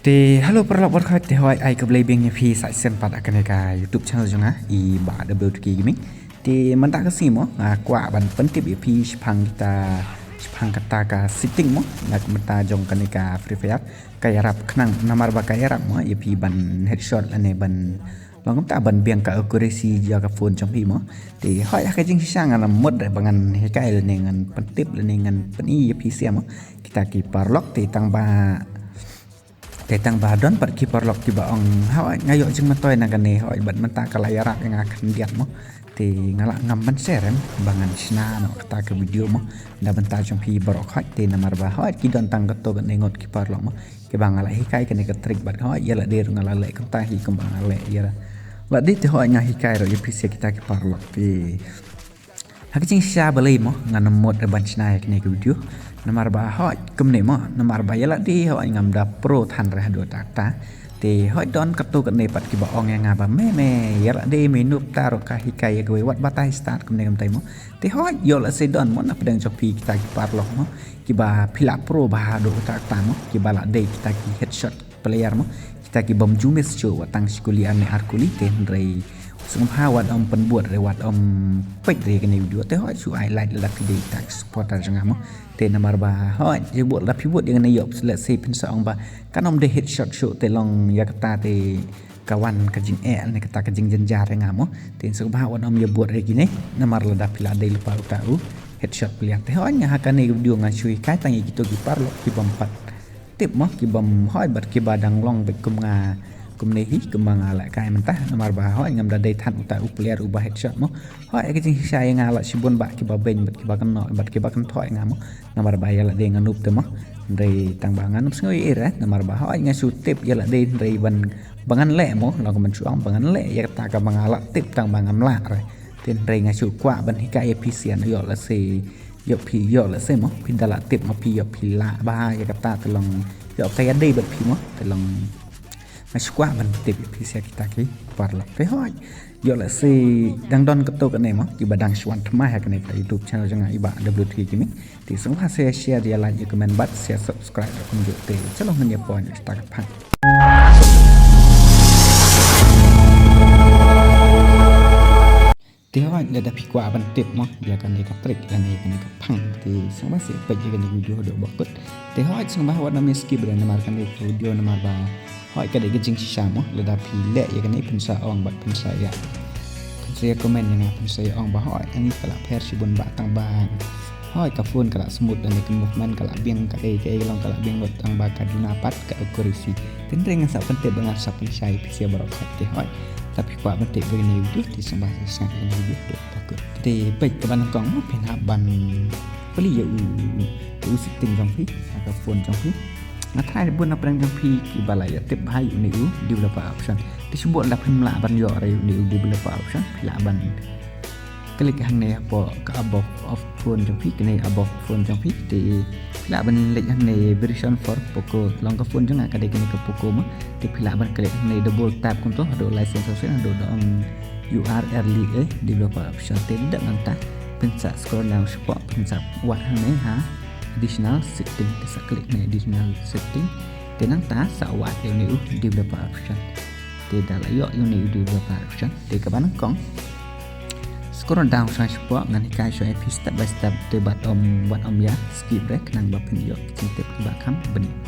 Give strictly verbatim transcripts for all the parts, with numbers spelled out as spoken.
Te hello paralok baroh, te hoi ai khublei biang ïa phi sa shisien pat ha kane ka YouTube channel jong nga, i Bah W two K Gaming. Te mynta ka sngi mo nga kwah ban pyntip ïa phi shaphang kita, shaphang kata ka setting mo na ka bynta jong kane ka Free Fire, ka ïarap khnang namar ba ka ïarap mo ïa phi ban headshot lane ban long kumta ban biang ka accuracy jong ka phone jong phi mo. Te hoi ha ka jingshisha ngan mut re ba ngan hikai lane ngan pyntip lane ngan pyni ïa phi sha mo kita ki paralok, te tang ba te tang ba don pat ki paralok kiba ong hoi nga ïoh jingmyntoi na kane hoi bad mynta ka la ïarap ïa nga khyndiat mo. Te nga la ngam ban share em ba ngan shna noh kata ka video mo. Na bynta jong phi baroh hoi te namar ba hoi ki don tang katto katne ngut ki paralok mo kiba nga la hikai kane ka trick bad hoi ïa lade ruh nga la leh kumta hi kumba nga leh ïa lade, te hoi nga hikai ruh ïa phi sha kita ki paralok. Te ha ka jingshisha balei mo ngan mut re ban shna ïa kane ka video. Namar ba hoi kumne mo namar ba ïa lade hoi ngam da pro than re haduh katta. Te hoi don katto katne pat kiba ong ïa nga ba me me ïa lade me noob, ta ruh ka hikai ïa kawei wat batai start kumne kumtai mo. Te hoi ïoh lehse don mo na pdeng jong phi kita ki paralok mo kiba phi la pro bha haduh katta katta mo kiba la dei kita ki headshot player mo, kita ki bym ju miss shuh wat tang shi kuli ne ar kuli, te hynrei sngewbha wat ym pynbud re wat ym peit re kane video, te hoi shu ai like lada phi dei kita ki supporter jong nga mo. Te namar ba hoi ïa bud lada phi bud ïa kane ïoh lehse phin sa ong ba kan ym dei headshot shuh te long ïa kata te ka wan ka jingeh ne kata ka jingjynjar ïa nga mo. Te sngewbha wat ym ïa bud re kine namar lada phi la dei lypa uta u headshot player. Te hoi nga ha kane ka video nga shu hikai tang ïa kito ki paralok ki bym pat tip mo, ki bym hoi bad kiba dang long bad kum nga kumne hi kumba nga la kai mynta namar ba hoi ngam da dei than uta u player uba headshot mo. Hoi ka jingshisha ïa nga la shibun ba kiba beiñ bad kiba kynnoh bad kiba kynthoi ïa nga mo. Namar ba ïa lade nga noob te mo. Hynrei tang ba nga nym sngew ïa i re namar ba hoi nga shu tip ïa lade hynrei ban ba ngan leh mo, long kumban shu ong ba ngan leh ïa kata kaba nga la tip tang ba ngam lah re. Te hynrei nga shu kwah ban hikai ïa phi sha ïoh lehse ïoh phi ïoh lehse mo phi da la tip mo phi ïoh phi lah bha ïa kata te long ïoh ka ïa dei bad phi mo te long. Nga shu kwah ban tip ïa phi sha kita ki paralok te hoi ïoh lehse dang don katto katne mo kiba dang shu wan thymmai ha kane ka YouTube channel jong nga i Bah W two K Gaming. Te sngewbha share, share ïa, like ïa, comment bad share, subscribe ïa kumjuh te. Chalo ngin ïa poi noh kita ka phang. Te hoi lada phi kwah ban tip mo ïa kane ka trick lane ïa kane ka phang te sngewbha sa peit ïa kane ka video haduh ba kut. Te hoi sngewbha wat nym skip re namar kane ka video namar ba hoi ka dei ka jingshisha mo, lada phi leh ïa kane phin sa ong bad phin sa ïa phin sa ïa comment ïa nga phin sa ïa ong ba hoi ani ka la pher shibun ba tang ba hoi ka phone ka la smooth lane ka movement ka la biang kaei kaei ka long ka la biang lut tang ba ka duna pat ka accuracy. Te hynrei ngan sa pyntip ba ngan sa pynshai phi sha baroh khat te hoi. Lada phi kwah ban tip ba kane ka video te sngewbha sa sngap ïa kane ka video haduh ba kut. Te peit kaba nyngkong mo phin hap ban plie ïa u, ïa u setting jong phi ha ka phone jong phi. Nga tharai bun na pdeng jong phi kiba la ïa tip bha ïa une u developer option. Te shu bun lada phim lah ban ïoh re ïa une u developer option phi lah ban click hangne hapoh ka above of phone jong phi, kane above phone jong phi. Te phi lah ban leit hangne version for Poco, long ka phone jong nga ka dei kane ka Poco mo. Te phi lah ban click hangne double tap kumto haduh lai sien saw sien haduh da ong U R early eh developer option. Te dep nangta phin sa scroll down shapoh phin sa wad hangne ha additional setting, te sa click hangne additional setting. Te nangta sa wad ïa une u developer option. Te da la ïoh ïa une u developer option. Te kaba nyngkong scroll down sha shapoh ngan hikai shuwa ïa phi step by step te bad ym, bad ym ïa skip re khnang ba phin ïoh ki jingtip kiba kham bniah.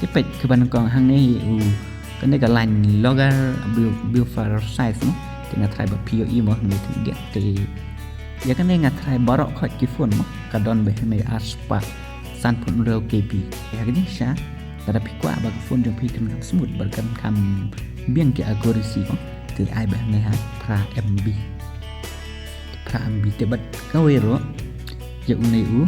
Te peit kaba nyngkong hangne hi u kane ka line longer buffer size mo. Te nga tharai ba phi ïohi mo hangne te ïa kane nga tharai baroh khoit ki phone mo ka don beit hangne ar spah sanphew hynriew K B. Ïa ka jingshisha lada phi kwah ba ka phone jong phi kan kham smooth bad kan kham biang ki accuracy mo te ai beit hangne ha phra M B. Phra M B te bad kawei ruh ïa une u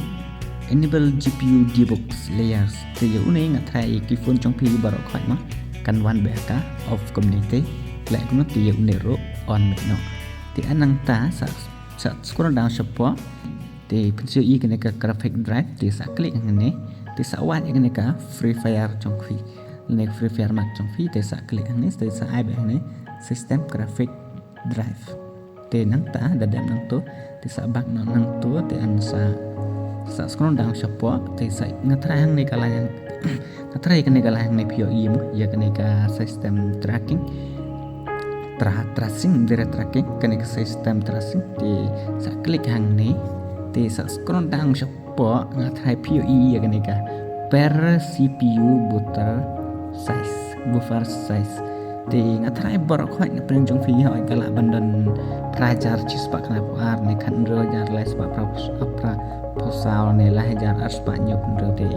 enable G P U debug layers. Te ïa une nga tharai ki phone jong phi baroh khoit mo kan wan beit ha ka off kumne te leh kumno te ïa une ruh on beit noh. Te nangta sa, sa scroll down shapoh te phin sa ïohi kane ka graphic drive te sa click hangne te sa wad ïa kane ka Free Fire jong phi. Lane Free Fire Max jong phi te sa click hangne te sa ai beit hangne system graphic drive. Te nangta da dep nangto te sa back noh nangto te yn sa Sa scroll down shapoh, te sa nga try hangne ka line, nga try kane ka line hangne phi ïohi mo, ïa kane ka system tracking. Tra-, tracing, dere tracking, kane ka system tracing, te sa click hangne, te sa scroll down shapoh, nga try phi ïohi ïa kane ka per C P U buffer size, buffer size. Te nga try baroh khoit na pdeng jong phi, hooid ka lah ban don phra hajar chispah khyndai phew ar ne khathynriew hajar lai spah phra, phra, phew saw ne lai hajar ar spah hynñiew phew hynriew te.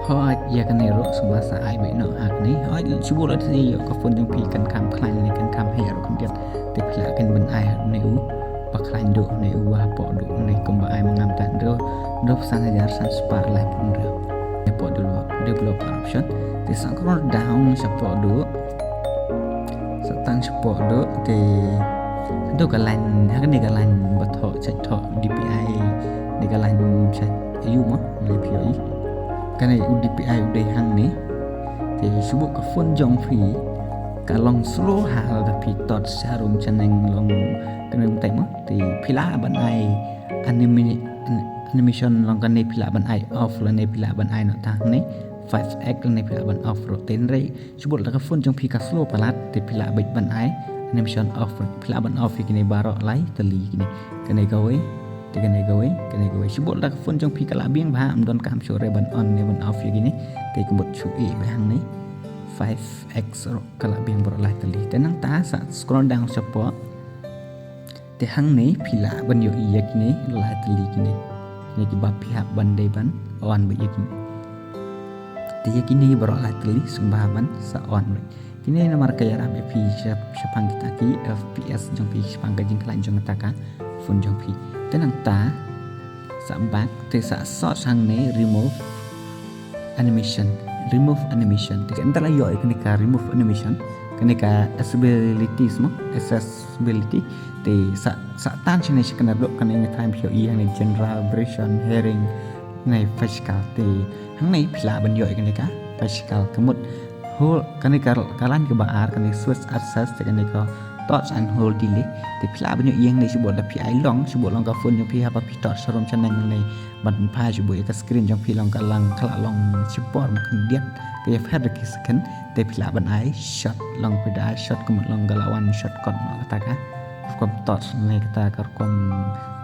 Hooid ïa kane ruh sngewbha sa ai beit noh ha kane. Hooid shu buh lada ïoh ka phone jong phi kan kham khlaiñ ne kan kham heh ruh khyndiat. Te phi lah kin ban ai ha une u ba khlaiñ duh, une u ba hapoh duh, une kumba ai ma nga mynta hynriew, hynriew phew san hajar san spah lai phew hynriew. Hapoh develop, developer option. Te sa scroll down shapoh duh. Sa tang shapoh duh te haduh ka line, ha kane ka line ba thoh, shait thoh D P I, ne ka line shait aiu mo, ne phi ïohi. Kane u D P I u dei hangne. Te shu buh ka phone jong phi ka long slow ha lada phi torch sharum shaneng long kane mynta mo. Te phi lah ban ai anima-, animation long kane phi lah ban ai off lane phi lah ban ai noh tang hangne five X lane phi lah ban off ruh. Te hynrei shu buh lada ka phone jong phi ka slow palat te phi lah beit ban ai animation off ruh. Phi lah ban off ïa kine baroh lai tylli kine. Kane kawei, te kane kawei, kane kawei. Shu buh lada ka phone jong phi ka la biang bha, ym donkam shuh re ban on ne ban off ïa kine. Te ka mut shu ïeh beit hangne five X ruh ka la biang baroh lai tylli. Te nangta sa scroll down shapoh. Te hangne phi lah ban ïohi ïa kine lai tylli kine. Kine kiba phi hap ban dei ban on beit ïa kine. Te ïa kine baroh lai tylli sngewbha ban sa on beit. Kine namar ka ïarap ïa phi sha-, shaphang kita ki F P S jong phi, shaphang ka jingkhlaiñ jong kata ka phone jong phi. Te nangta sa back te sa search hangne remove animation, remove animation. Te ynda la ïoh ïa kane ka remove animation, kane ka accessibility mo, accessibility. Te sa, sa tan shane sha kane, lok kane nga tharai phi ïohi hangne general, vibration, hearing, ne facial. Te hangne phi lah ban ïoh ïa kane ka facial ka mut. Hold, kane ka, ka line kaba ar, kane switch access, te kane ka touch and hold delay. Te phi lah ban ïohi hangne shu buh lada phi ai long, shu buh long ka phone jong phi haba phi touch sharum shaneng hangne. Ban pynphai shu buh ïa ka screen jong phi long ka lang, ka la long shibor ba khyndiat, ka ïapher da ki second. Te phi lah ban ai short, long phi da ai short ka mut long ka la wan shortcut noh kata ka. Rukom touch ne kata ka rukom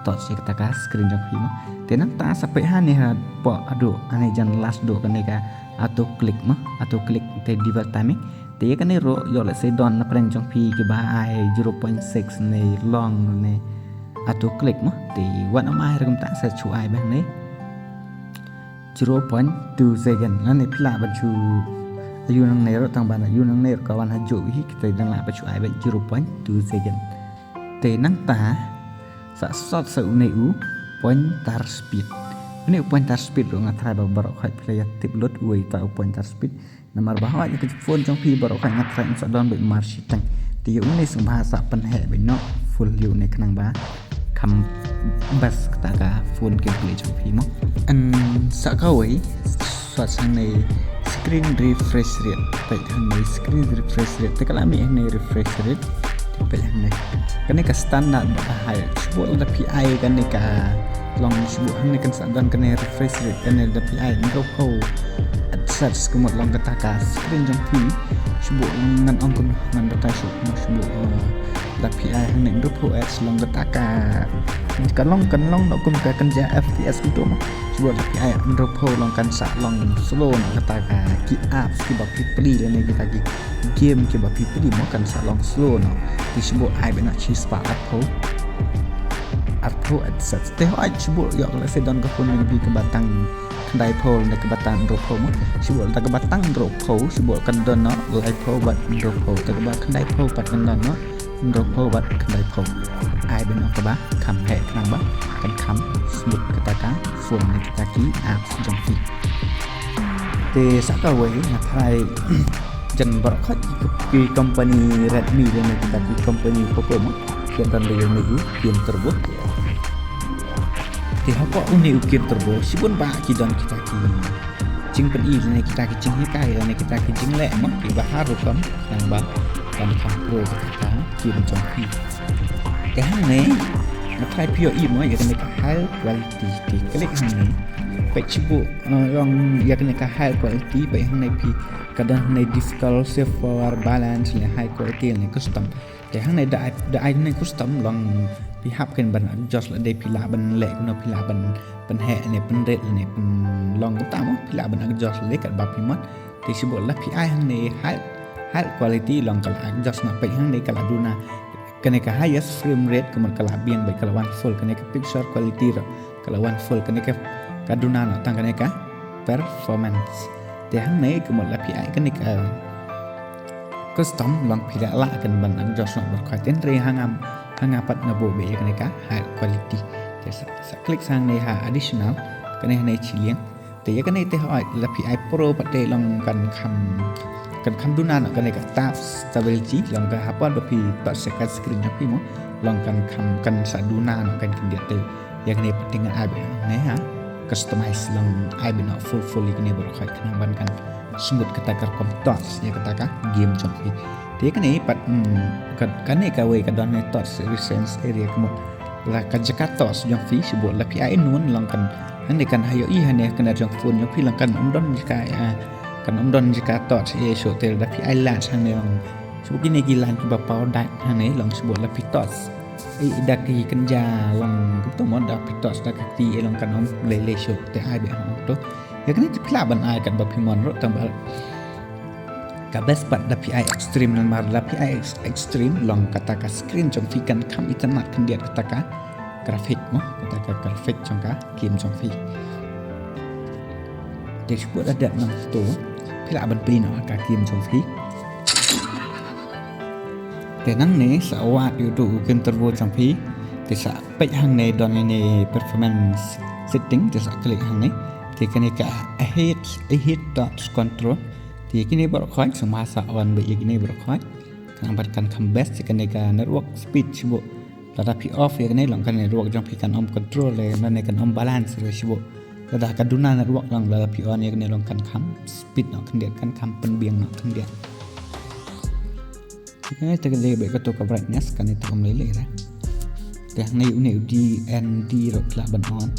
touch ïa kata ka screen jong phi mo. Te nangta sa peit hangne hapoh haduh, hangne jan last duh kane ka auto click mo, auto click te default timing. Te ïa kane ruh ïoh lehse don na pdeng jong phi kiba ai zero point six ne long ne auto click mo. Te wat ym ai ruh kumta, sa shu ai beit hangne zero point two second. Lane phi lah ban shu aiu nangne ruh, tang ba aiu nangne ruh ka wan ha juh hi, kita dang lah ban shu ai beit zero point two second. Te nangta sa sort sa une u pointer speed. Une u pointer speed ruh nga tharai ba baroh khoit phi la ïa tip lut uei uta u pointer speed. Namar ba hooid ïa ka phone jong phi baroh khoit nga tharai yn sa don beit marshiteng. Te ïa une sngewbha sa pynheh beit noh full ïa une khnang ba kham best kata ka phone gameplay jong phi mo. Yn sa kawei, sa hangne screen refresh rate. Peit hangne screen refresh rate. Te ka la mih hangne refresh rate. Peit hangne. Kane ka standard ba ka high. Shu buh lada phi ai kane ka long shu buh hangne kan sa don kane refresh rate kane lada phi ai hynriewphew hertz ka mut long kata ka screen jong phi. Shu buh ngan ong kumno ngan batai shuh kumno shu buh, eh, lada phi ai hangne hynriewphew hertz long kata ka, ka long, kan long noh kum ka kynja F P S kumto mo. Shu buh lada phi ai hynriewphew long kan sa long slow noh kata ka ki apps kiba phi plie lane kita ki game kiba phi plie mo kan sa long slow noh. Te shu buh ai beit noh shispah arphew, arphew hertz. Te hooid shu buh ïoh lehse don ka phone jong phi kaba tang khyndaiphew ne kaba tang hynriewphew mo. Shu buh lada kaba tang hynriewphew, shu buh kan don noh laiphew bad hynriewphew. Te kaba khyndaiphew pat kan don noh hynriewphew bad khyndaiphew. Ai beit noh kaba kham heh khnang ba kan kham smooth kata ka phone ne kita ki apps jong phi. Te sa kawei nga tharai jan baroh khoit ki, ki company Redmi lane kita ki company Poco mo, ki don da une u game turbo. Te hapoh une u game turbo shibun bah ki don kita ki jingpyni lane kita ki jinghikai lane kita ki jingleh mo kiba har rukom khnang ba kan kham pro kata ka game jong phi. Te hangne Nga try phi ïohi mo ïa kane ka high quality. Te click hangne. Peit shu buh, eh, long ïa kane ka high quality, peit hangne phi ka don hangne difficult, silver, balance, ne high quality, ne custom. Te hangne da ai, da ai ne custom long phi hap kan ban adjust lada phi lah ban leh kumno, phi lah ban pynheh ne pynrit ne pynlong kumta mo, phi lah ban adjust lada katba phi mon. Te shu buh lada phi ai hangne high, high quality long ka la adjust noh, peit hangne ka la duna. Kane ka highest frame rate ka mut ka la biang bad ka la wan full, kane ka picture quality ruh ka la wan full, kane ka, ka duna noh tang kane ka performance. Te hangne ka mut lada phi ai kane ka custom long phi lah lah kan ban adjust noh baroh khoit, hynrei ha nga, ha nga pat nga buh beit ïa kane ka high quality. Te sa, sa click sa hangne ha additional, kane hangne shiliang. Te ïa kane te hooid lada phi ai pro pat te long kan kham, kan kham duna noh kane ka touch stability, long ka ha por ba phi touch ïa ka screen jong phi mo, long kan kham, kan sa duna noh kan khyndiat. Te ïa kane pat te nga ai beit hangne ha customize, long ai beit noh full full ïa kane baroh khoit khnang ban kan smooth kata ka rukom touch ïa kata ka game jong phi. Te ïa kane pat, hmm, ka, kane kawei ka don ne touch resistance area ka mut. Lada ka jaka touch jong phi shu buh lada phi ai in one long kan, hangne kan ha ïohi hangne ka ner jong phone jong phi long kan ym don jaka, ah, kan ym don jaka touch ïa shuh. Te lada phi ai line hangne long shu buh kine ki line kiba paw dait hangne long shu buh lada phi touch. Ïa da ki kynja long kumto mo, lada phi touch da ka kti ïa long kan ym lei lei shuh. Te ai beit hangto. Ïa kane te phi lah ban ai katba phi mon ruh, tang ba ka best pat lada phi ai extreme, namar lada phi ai ex-, extreme long kata ka screen jong phi kan kham itynnad khyndiat kata ka graphic mo, kata ka graphic jong ka game jong phi. Te shu buh da dep nangto phi lah ban plie noh ha ka game jong phi. Te nangne sa wad ïa uto u game turbo jong phi. Te sa peit hangne don ine performance setting, te sa click hangne. Te kane ka head, head touch control. Te kine baroh khoit, sngewbha sa on beit ïa kine baroh khoit. Khnang ba kan kham best ïa kane ka network speed shu buh. Lada phi off ïa kane long ka network jong phi kan ym control lane kan ym balance ruh shu buh. Lada ka duna network long lada phi on ïa kane long kan kham speed noh khyndiat, kan kham pynbiang noh khyndiat. Te kane te ka dei beit kato ka brightness, kane te ym lei lei re. Te hangne une u D N D ruh phi lah ban on.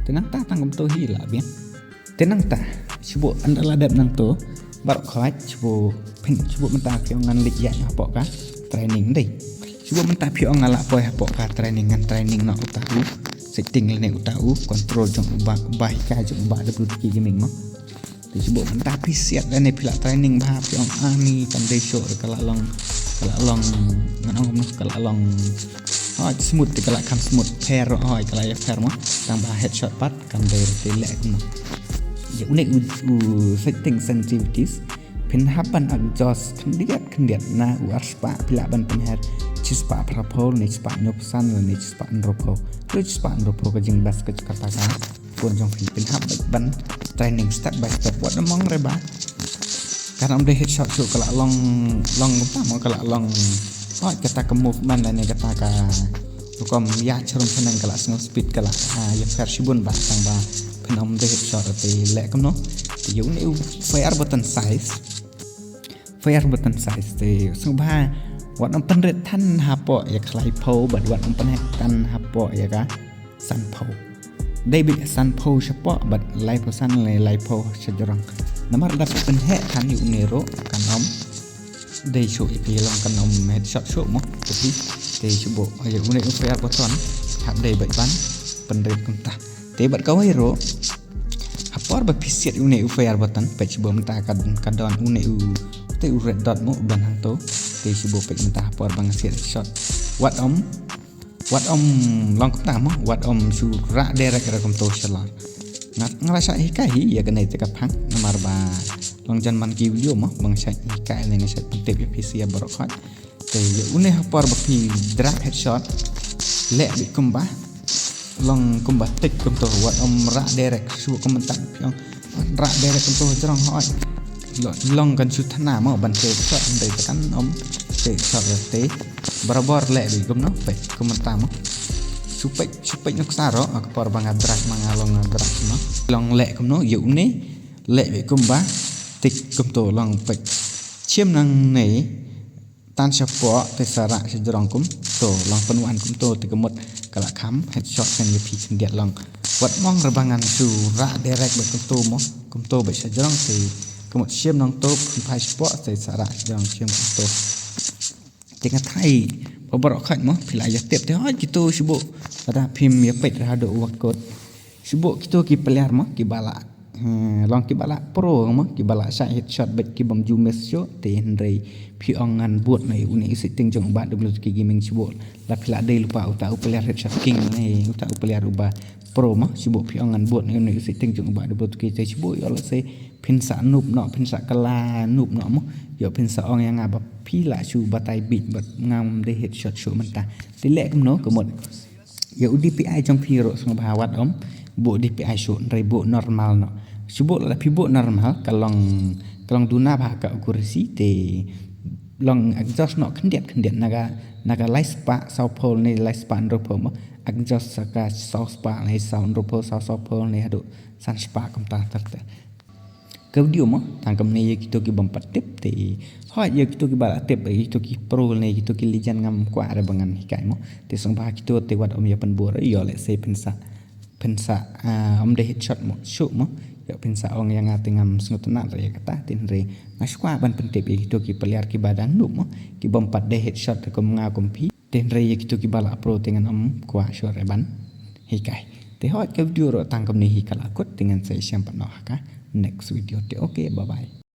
Te nangta tang kumto hi la biang. Te nangta shu buh ynda la dep nangto baroh khoit shu buh phin, shu buh mynta phi ong ngan leit ïaid hapoh ka training dei. Shu buh mynta phi ong nga la poi hapoh ka training, ngan training noh uta u setting lane uta u control jong u bah, u bah hikai jong u bah W T K Gaming mo. Te shu buh mynta phi siat lane phi la training bha phi ong ani kam dei shuh, ka la long, ka la long, ngan ong kumno, ka la long, oh, smooth te ka la kham smooth, fair, oh, ka la ïa fair mo. Tang ba headshot pat kam dei ruh te leh kumno. Ïa une u, u setting sensitivities phin hap ban adjust khyndiat khyndiat na u arspah phi lah ban pynher shispah phraphew ne shispah hynñiewphew san ne shispah hynriewphew. Te shispah hynriewphew ka jingbest ka jong kata ka phone jong phi, phin hap ban training step by step. Wat ym ong re ba kan ym dei headshot shuh, ka la long, long kumta mo, ka la long, oh, kata ka movement lane kata ka rukom ïaid sharum shaneng ka la sngew speed, ka la, ah, ïa fair shibun ba tang ba phin ym dei headshot te leh kumno. Te ïa une u fire button size, fire button size te sngewbha wat ym pynrit than hapoh ïa ka laiphew bad wat ym pynheh than hapoh ïa ka sanphew. Dei beit sanphew shapoh bad laiphew san ne laiphew shajrong. Namar lada phi pynheh than ïa une ruh kan ym dei shuh ïa phi, long kan ym headshot shuh mo ïa phi. Te shu buh ïa une u fire button hap dei beit ban pynrit kumta. Te bad kawei ruh ha por ba phi siat ïa une u fire button, peit shu buh mynta ka, ka don une u, te u red dot mo u don hangto. Te shu buh peit mynta ha por ba nga siat shot wat ym, wat ym long kumta mo, wat ym shu rah direct re kumto shalor. Nga, nga la shah hikai hi ïa kane te ka phang namar ba long jan man ki video mo ba nga shah hikai ne nga shah pyntip ïa phi sha baroh khoit. Te ïa une ha por ba phi drag headshot leh beit kumba, long kumba tik kumto, wat ym rah direct shu kumta phi ong rah direct kumto jrong hoi. Lo-, long kan shu thna mo ban headshot, hynrei te kan ym headshot re te. Barabor leh beit kumno, peit kumta mo. Shu peit, shu peit nuksa ruh ha ka por ba nga drag, ma nga long nga drag mo. Long leh kumno, ïa une leh beit kumba tik kumto, long peit. Shim nangne tan shapoh te sa rah shajrong kumto, long pynwan kumto te ka mut ka la kham headshot kan ïa phi khyndiat long. Wat mong re ba ngan shu rah direct bad kumto mo, kumto bad shajrong te ka mut shim nongtup kham phai shapoh te sa rah shajrong shim kumto. Te nga thai ba baroh khoit mo phi la ïa tip te hoi kito shu buh lada phim ïa peit ra haduh u wa kut. Shu buh kito ki player mo ki ba la Hmm, long ki ba la pro mo ki ba la shah headshot bad ki bym ju miss shuh te hynrei phi ong ngan bud na une u sitting jong u Bah W two K Gaming shu buh la phi la dei lypa uta u player headshot king ne uta u player u ba pro mo shu buh phi ong ngan bud na une u sitting jong u Bah W two K te shu buh ïoh lehse phin sa noob noh phin sa kylla noob noh mo ïoh phin sa ong ïa nga ba phi la shu batai bit bad ngam dei headshot shuh mynta te leh kumno ka mut. Ïa u D P I jong phi ruh sngewbha wat ym buh D P I shuh hynrei buh normal noh. Shu buh la phi buh normal ka long ka long duna bha ka accuracy te long exhaust noh khyndiat khyndiat na ka na ka lai spah saw phew ne lai spah hynriew phew mo exhaust sa ka saw spah ne saw hynriew phew saw saw phew ne haduh san spah kumta ter ter. Ka video mo tang kumne ïa kito ki bym pat tip te hoi ïa kito ki ba la tip ïa kito ki pro ne kito ki legend ngam kwah re ba ngan hikai mo te sngewbha kito te wat ym ïa pynbor ïoh lehse phin sa phin sa ah, ym dei headshot mo shuh mo ïoh phin sa ong ïa nga te ngam sngewtynnat re ïa kata te hynrei nga shu kwah ban pyntip ïa kito ki player ki ba dang noob mo ki bym pat dei headshot kum nga kum phi. Te hynrei ïa kito ki ba la pro te ngan ym kwah shuh re ban hikai. Te hoi ka video ruh tang kumne hi ka la kut te ngan sa ïashem pat noh ha ka next video te okay bye bye.